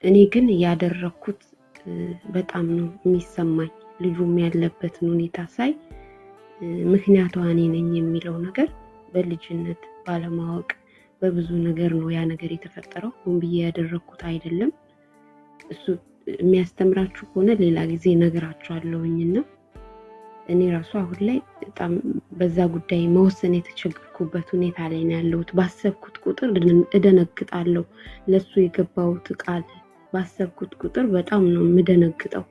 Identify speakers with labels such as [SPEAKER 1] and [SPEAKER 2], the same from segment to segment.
[SPEAKER 1] እኔ ግን ያደረኩት በጣም ነው የሚሰማኝ። ልጁም ያለበትን ሁኔታ ሳይ ምክንያቷ እኔ ነኝ የሚለው ነገር በልጅነት ባለማወቅ በብዙ ነገር ነው ያ ነገር የተፈጠረው። ሆን ብዬ ያደረኩት አይደለም። እሱ የሚያስተምራችሁ ከሆነ ሌላ ጊዜ እነግራችኋለሁኝና እኔ ራሱ አሁን ላይ በጣም በዛ ጉዳይ መወሰን የተቸገርኩበት ሁኔታ ላይ ነው ያለሁት። ባሰብኩት ቁጥር እደነግጣለሁ። ለሱ የገባሁት ቃል ባሰብኩት ቁጥር በጣም ነው የምደነግጠው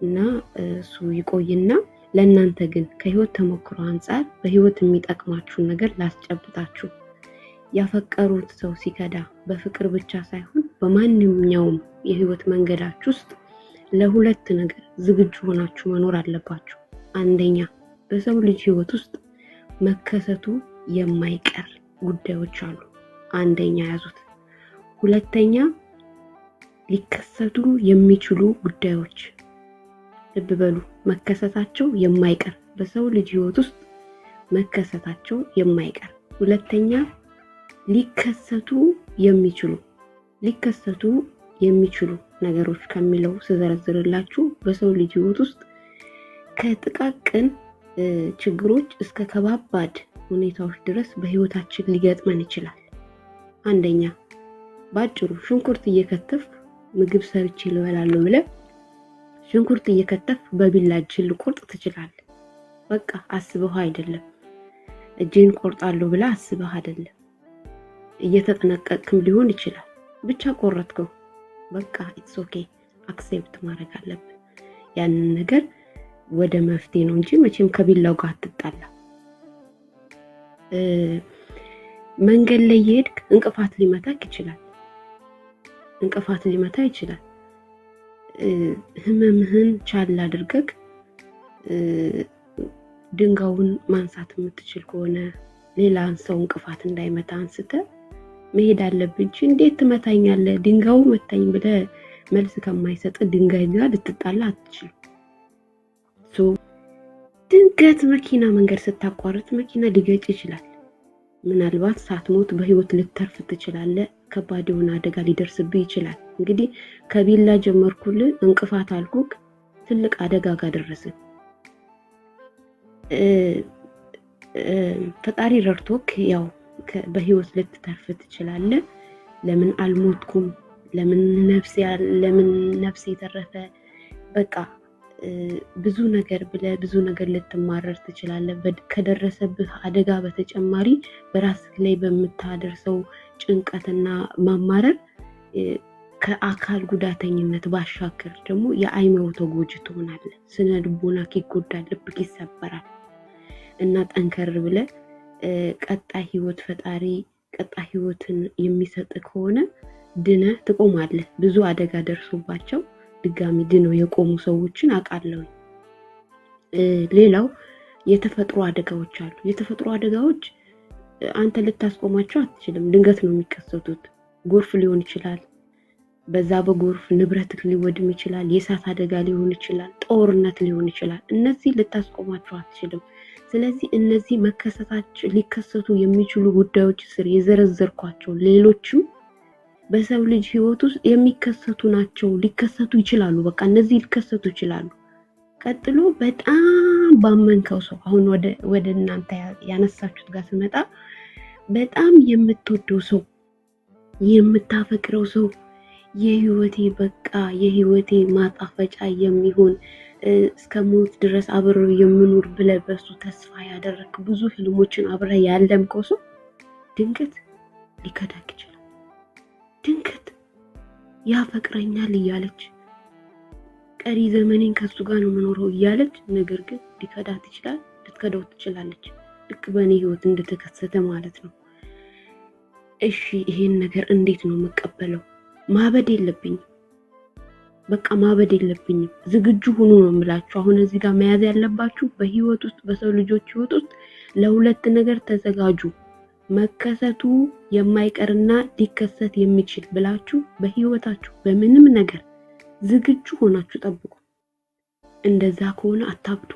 [SPEAKER 1] እና እሱ ይቆይና ለእናንተ ግን ከህይወት ተሞክሮ አንጻር በህይወት የሚጠቅማችሁን ነገር ላስጨብጣችሁ። ያፈቀሩት ሰው ሲከዳ በፍቅር ብቻ ሳይሆን በማንኛውም የህይወት መንገዳችሁ ውስጥ ለሁለት ነገር ዝግጁ ሆናችሁ መኖር አለባችሁ። አንደኛ፣ በሰው ልጅ ህይወት ውስጥ መከሰቱ የማይቀር ጉዳዮች አሉ። አንደኛ ያዙት። ሁለተኛ፣ ሊከሰቱ የሚችሉ ጉዳዮች፣ ልብ በሉ፣ መከሰታቸው የማይቀር፣ በሰው ልጅ ህይወት ውስጥ መከሰታቸው የማይቀር፣ ሁለተኛ ሊከሰቱ የሚችሉ ነገሮች ከሚለው ስዘረዝርላችሁ በሰው ልጅ ህይወት ውስጥ ከጥቃቅን ችግሮች እስከ ከባባድ ሁኔታዎች ድረስ በህይወታችን ሊገጥመን ይችላል። አንደኛ፣ ባጭሩ ሽንኩርት እየከተፍክ ምግብ ሰርቼ ልበላለሁ ብለህ ሽንኩርት እየከተፍክ በቢላ እጅህን ልቆርጥ ትችላለህ። በቃ አስበህ አይደለም፣ እጅህን ቆርጣለሁ ብለህ አስበህ አይደለም። እየተጠነቀቅክም ሊሆን ይችላል። ብቻ ቆረጥከው። በቃ it's okay፣ accept ማድረግ አለብን። ያንን ነገር ወደ መፍትሄ ነው እንጂ መቼም ከቢላው ጋር አትጣላ። መንገድ ላይ እየሄድክ እንቅፋት ሊመታክ ይችላል። እንቅፋት ሊመታ ይችላል። ህመምህን ቻል አድርገህ ድንጋዩን ማንሳት የምትችል ከሆነ ሌላን ሰው እንቅፋት እንዳይመታ አንስተህ መሄድ አለብህ እንጂ እንዴት ትመታኛለህ፣ ድንጋዩ መታኝ ብለህ መልስ ከማይሰጥ ድንጋይ ጋር ልትጣላ አትችልም። So ድንገት መኪና መንገድ ስታቋርጥ መኪና ሊገጭ ይችላል። ምናልባት ሳትሞት በህይወት ልትተርፍ ትችላለህ። ከባድ የሆነ አደጋ ሊደርስብህ ይችላል። እንግዲህ ከቢላ ጀመርኩልህ፣ እንቅፋት አልኩክ፣ ትልቅ አደጋ ጋር ደረስን። ፈጣሪ ረድቶክ ያው በህይወት ልትተርፍ ትችላለህ። ለምን አልሞትኩም? ለምን ነፍሴ የተረፈ? በቃ ብዙ ነገር ብለህ ብዙ ነገር ልትማረር ትችላለህ። ከደረሰብህ አደጋ በተጨማሪ በራስህ ላይ በምታደርሰው ጭንቀትና ማማረር ከአካል ጉዳተኝነት ባሻገር ደግሞ የአይምሮ ተጎጂ ትሆናለህ። ስነ ልቦናክ ይጎዳል፣ ልብክ ይሰበራል። እና ጠንከር ብለህ ቀጣይ ህይወት ፈጣሪ ቀጣይ ህይወትን የሚሰጥ ከሆነ ድነህ ትቆማለህ። ብዙ አደጋ ደርሶባቸው ድጋሚ ድነው የቆሙ ሰዎችን አውቃለሁ። ሌላው የተፈጥሮ አደጋዎች አሉ። የተፈጥሮ አደጋዎች አንተ ልታስቆማቸው አትችልም። ድንገት ነው የሚከሰቱት። ጎርፍ ሊሆን ይችላል። በዛ በጎርፍ ንብረትህ ሊወድም ይችላል። የእሳት አደጋ ሊሆን ይችላል። ጦርነት ሊሆን ይችላል። እነዚህ ልታስቆማቸው አትችልም። ስለዚህ እነዚህ መከሰታቸው ሊከሰቱ የሚችሉ ጉዳዮች ስር የዘረዘርኳቸው ሌሎችም በሰው ልጅ ህይወት ውስጥ የሚከሰቱ ናቸው። ሊከሰቱ ይችላሉ። በቃ እነዚህ ሊከሰቱ ይችላሉ። ቀጥሎ በጣም ባመንከው ሰው፣ አሁን ወደ እናንተ ያነሳችሁት ጋር ስመጣ፣ በጣም የምትወደው ሰው፣ የምታፈቅረው ሰው፣ የህይወቴ በቃ የህይወቴ ማጣፈጫ የሚሆን፣ እስከ ሞት ድረስ አብሬው የምኖር ብለህ በሱ ተስፋ ያደረግክ፣ ብዙ ህልሞችን አብረህ ያለምከው ሰው ድንገት ሊከዳክ ይችላል። ድንገት ያፈቅረኛል እያለች፣ ቀሪ ዘመኔን ከሱ ጋር ነው የምኖረው እያለች፣ ነገር ግን ሊከዳት ይችላል፣ ልትከዳው ትችላለች። ልክ በእኔ ህይወት እንደተከሰተ ማለት ነው። እሺ፣ ይሄን ነገር እንዴት ነው የምቀበለው? ማበድ የለብኝም። በቃ ማበድ የለብኝም። ዝግጁ ሁኑ ነው የምላችሁ። አሁን እዚህ ጋር መያዝ ያለባችሁ በህይወት ውስጥ፣ በሰው ልጆች ህይወት ውስጥ ለሁለት ነገር ተዘጋጁ። መከሰቱ የማይቀርና ሊከሰት የሚችል ብላችሁ በህይወታችሁ በምንም ነገር ዝግጁ ሆናችሁ ጠብቁ። እንደዛ ከሆነ አታብዱ።